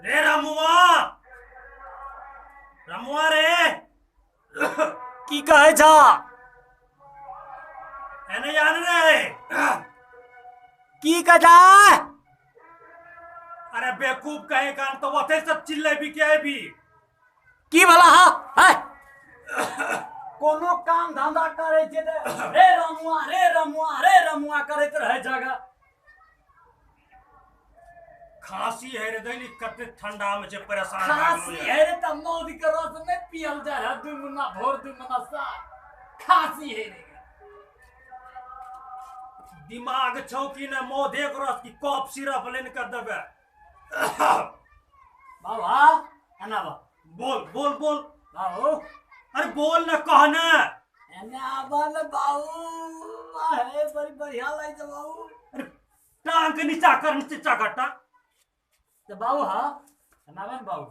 रे रमुआ, रमुआ रे, की कहै छा? एने जान रे। की कहै छा? अरे बेवकूफ कहे कान तो ओते सब चिल्ले भी के भी। की भला हा है? कोनो काम धंधा करे छे ते रे रमुआ रे रमुआ रे रमुआ करैत रहे जगह। खांसी है रे दैली, कते ठंडा में छे परेशान। खांसी है रे त मौध के रस नहीं पियल जा रहा, दू मुन्ना भोर दू मुन्ना साग। खांसी है रे। दिमाग छौ कि ने मौधे के रस की कफ सिरप लेन कर देबे। बाबा एना बा। बोल बोल बोल बाबू। अरे बोल न कह न। एना आबा न बाबू, है बड़ी बढ़िया लागे छै बाबू। अरे टांग के नीचा कर, नीचा कर टांग। तो बाबू हाँ एना बा न बाबू।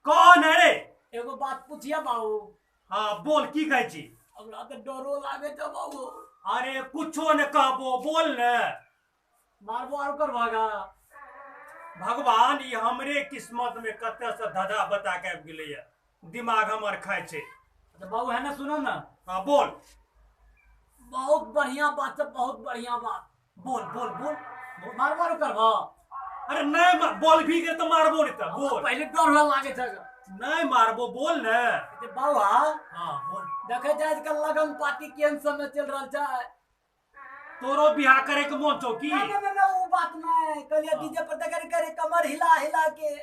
कौन है रे? एगो बात पूछिया बाबू। हाँ बोल, की कहै छी? हमरा तो डरो लागे छै बाबू। अरे कुछो न कहबो, बोल न। मारबो आर कर भागा। भगवान ई हमरे किस्मत में कते से धधा बता के आबि गेलैया, दिमाग हमर खाइ छै। तो बाबू है ना सुनो ना। हाँ बोल। बहुत बढ़िया बात है, बहुत बढ़िया बात। बोल बोल बोल। मारबो आर कर भा। अरे नहीं बोल भी के तो मारबो नहीं त बोल। पहले डर लागे छै। नहीं मारबो, बोल न। तो बाबू हाँ। हाँ बोल। देखे छै आजकल लगन पार्टी केहन समय चल रहल छै। तोरो बियाह करे के मोन छौ की? ना ना ना उ बात नहीं। कहलिए डीजे पर देखे करे कमर हिला हिला के।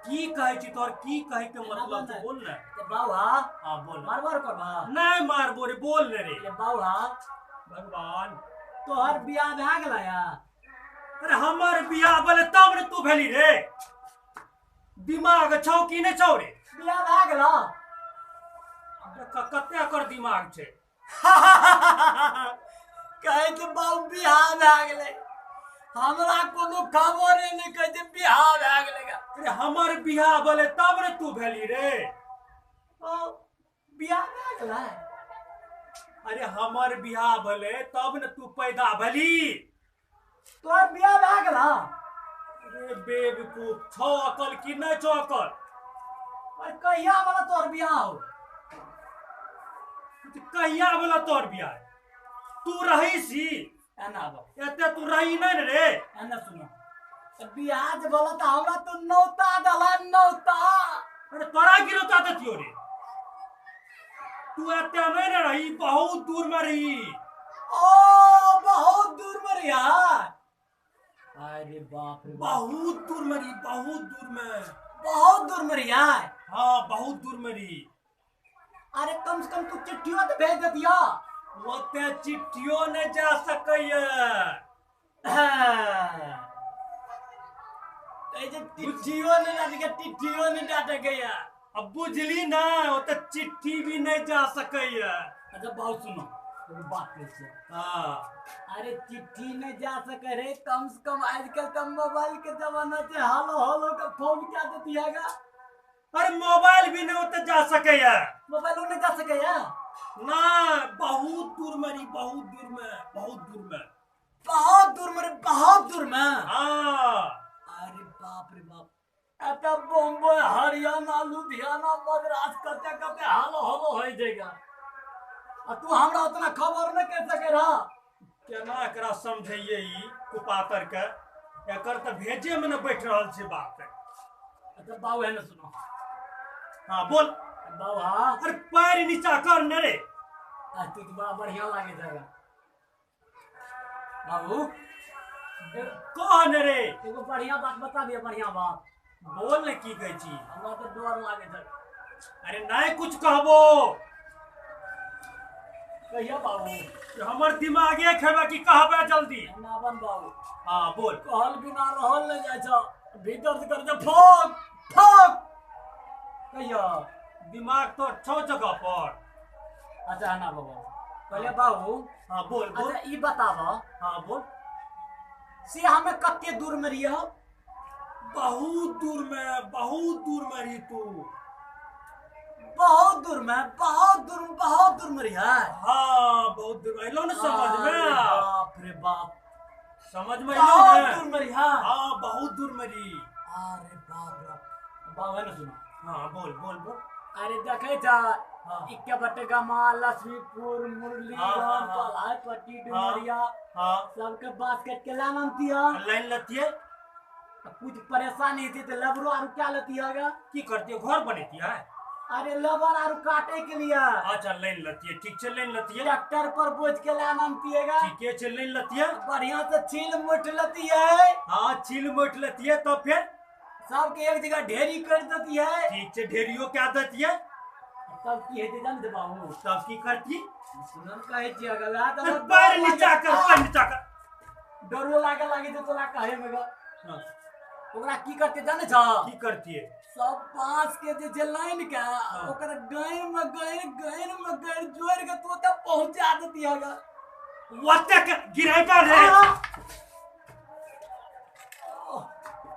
की कहै छी तोर, की कहै के मतलब छौ, बोल न। ते बाबू हाँ। हाँ बोल। मारबो आर कर भा। नहीं मारबो रे, बोल न रे। ते बाबू हाँ। भगवान तोहर बियाह भए गेलै या? अरे हमर बियाह भेलै तब ने तू भेली रे। दिमाग छौ कि नहि छौ रे? बियाह भए गेलौ? कते एकर दिमाग छै। कहै छै बाबू बियाह भए गेलै, हमरा कोनो खबरे नहि। कहै छै बियाह भए गेलै। अरे हमर बियाह भेलै तब ने तू भेली रे। ओ बियाह भए गेलै? अरे हमर बियाह भेलै तब ने तू पैदा भेली। तोहर बियाह भए गेलौ? अरे बेवकूफ छौ अकल कि नहि छौ अकल? अरे कहिया वाला तोहर बियाह हो? कहिया वाला तोहर बियाह? तू रही सी एना बाबू। एते तू रही नहीं रे। एना सुनो, बियाह जे भेल त हमरा तो नौता दला नौता। अरे तोरा की नौता देतियो रे? तू एते नहीं ने रही, बहुत दूर में रही। ओ बहुत दूर में रही। अरे बाप रे, बहुत दूर में रही, बहुत दूर में। बहुत दूर में रही। हाँ बहुत दूर में रही। अरे कम से कम तू चिट्ठियों तो भेज दिया। ओते चिट्ठियों नहीं जा सकैया। चिट्ठियों नहीं जा सके, चिट्ठियों नहीं जा सकैया। अब बुझली ना, ओते चिट्ठी भी नहीं जा सकैया। अच्छा बहुत सुनो बात कैसे। हाँ अरे चिट्ठी नहीं जा सके रे, कम से कम आजकल तो मोबाइल के जमाना से हेलो हेलो का फोन क्या देती है। अरे मोबाइल भी नहीं ओते जा सकैया। मोबाइल नहीं जा सकैया ना, बहुत दूर में रही, बहुत दूर में, बहुत दूर में, बहुत दूर में, बहुत दूर में। हाँ अरे बाप रे बाप, एता बॉम्बे हरियाणा लुधियाना मद्रास कते कते हालो हालो हो जाएगा। आ तू हमरा उतना खबर नहीं कर सके रहा। केना एकरा समझैये ई कुपातर के, एकर त भेजे में न बैठ रहल छै बात। अच्छा बाबू है ना सुनो। हाँ बोल बाबू हाँ। अरे पैर नीचा कर न रे। आ तू तो बड़ा बढ़िया लागे छै बाबू। कह न रे। एगो बढ़िया बात बता दिया, बढ़िया बात। बोल न, की कहै छी? हमरा तो डर लागे छै। अरे नहीं कुछ कहबो। कहिया बाबू? हमर दिमागे खेबे की कहबे जल्दी। ना बन बाबू। हाँ बोल। कहल बिना रहल नहीं जाय छै, भीतर से कर दे फोक फोक। कहिया? दिमाग तो छौ जगह पर। अच्छा ना बाबू, कहले बाबू। हाँ बोल बोल। अच्छा ई बताब। हाँ बोल। से हमें कते दूर में रहियो? बहुत दूर में, बहुत। बहुत दूर में रही तू। बहुत दूर में, बहुत दूर, बहुत दूर में रही है। हाँ बहुत दूर में। एलो ने समझ में? बाप रे बाप, समझ में एलो बहुत ने? दूर में रही है। हाँ बहुत दूर में रही। अरे बाप रे बाप, है ना सुना। हाँ बोल बोल बोल। अरे देखे जा हाँ। इक्के बटे गामा, लक्ष्मीपुर, मुरली, हाँ, हाँ, हाँ। पल्हाईपट्टी, डुमरिया, हाँ सबके बास्केट के लान आनती है। लाइन लती है। कुछ परेशानी थी तो लेबरो आरू क्या लेती है? की करती है, घर बनेती है? अरे लेबर आरू काटे के लिए। अच्छा लाइन लती है, ठीक है लाइन लती है। ट्रैक्टर पर बोझ के लान आनती है। ठीक है लाइन लती है। बढ़िया से छील मोट लेती है। हाँ छील मोट लेती है तो फिर सबके एक जगह ढेरी कर देती है। ठीक है ढेरियो क्या देती है? तब की हेतै जान दे बाबू। तब की करती? सुनल कहै छियै अगला त पैर नीचा कर, पैर नीचा कर। डरो लागे लागे जे तोरा कहे में ग। हाँ। ओकरा की करते जाने छ? की करती है? सब बांस के जे छै लाइन के ओकरा गाय में गाय गाय में गाय जोड़ के तो तक पहुंचा देती है ग। ओते के गिराई पर रे।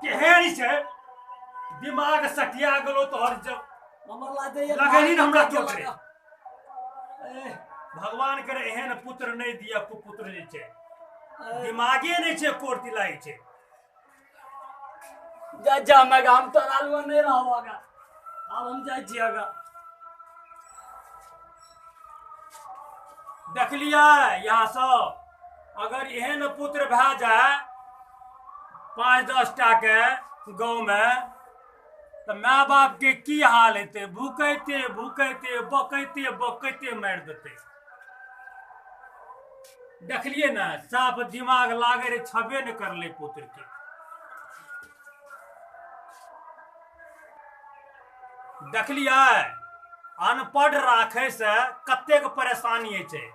केहन छै दिमाग सटिया गेलो तोहर जब हमर लाजे लगनी न हमरा चोट रे। भगवान करे एहन पुत्र नहीं दिया, कुपुत्र जे छै दिमागे नहीं छै, कोरती लागे छै। जा जा मैं हम तोरा लग नहीं रहबा, अब हम जाइ छियै ग। देखलियै यहाँ सब अगर एहन पुत्र भए जाए 5-10 टा के गाँव में तो my बाप के की हाल हेतै? भूकैते भूकैते बकैते बकैते मारि देतै। देखलियै ने साफ दिमाग लागे रहे, छबे ने करलै पुत्र के। देखलियै अनपढ़ राखै से कतेक परेशानी होइ छै।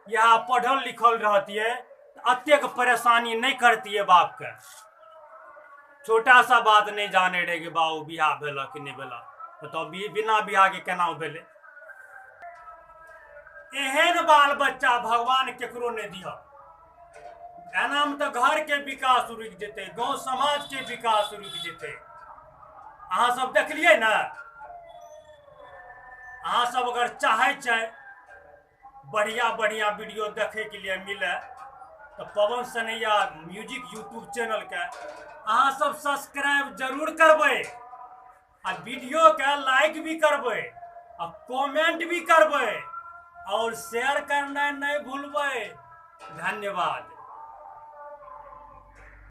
यहाँ पढ़ल लिखल रहतियै अतेक परेशानी नहीं करतियै बाप के। छोटा सा बात नहीं जाने रहे कि बाबू बियाह भेल कि नहीं भेल, बताओ बिना बियाह के केना भेलै? एहन बाल बच्चा भगवान केकरो नहीं दिह। एना में तो घर के विकास रुकि जेतै, गाँव समाज के विकास रुकि जेतै। अहाँ सब देखलियै ने? अहाँ सब अगर चाहै छै बढ़िया बढ़िया वीडियो देखे के लिए मिले तो Pawan Sanaiya music YouTube channel के अहाँ सब सब्सक्राइब जरूर करबै आ वीडियो के लाइक भी करबै आ कमेंट भी करबै और शेयर करना नहीं भूलबै। धन्यवाद।